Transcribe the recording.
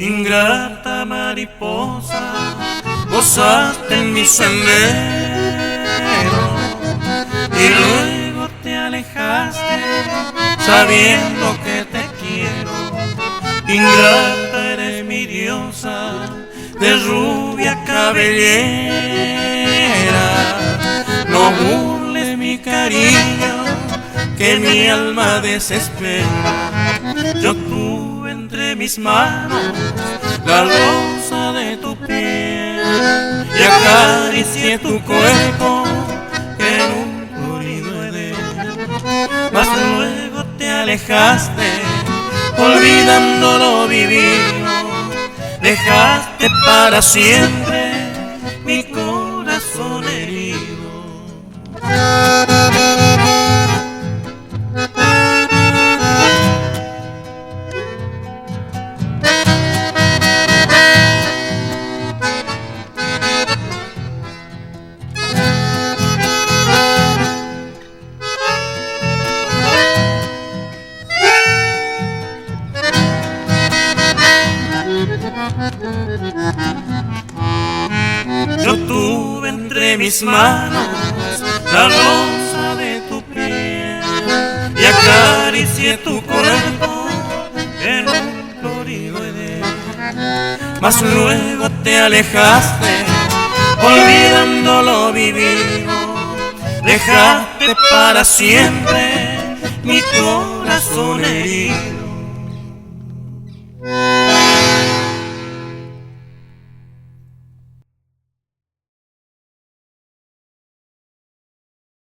Ingrata mariposa, posaste en mi sendero y luego te alejaste sabiendo que te quiero. Ingrata eres mi diosa de rubia cabellera. No burles mi cariño, que mi alma desespera. Yo tuve entre mis manos la rosa de tu piel y acaricié tu cuerpo en un florido edén. Mas luego te alejaste, olvidando lo vivido, dejaste para siempre mi corazón herido. Yo tuve entre mis manos la rosa de tu piel y acaricié tu cuerpo en un florido edén. Mas luego te alejaste, olvidando lo vivido, dejaste para siempre mi corazón herido.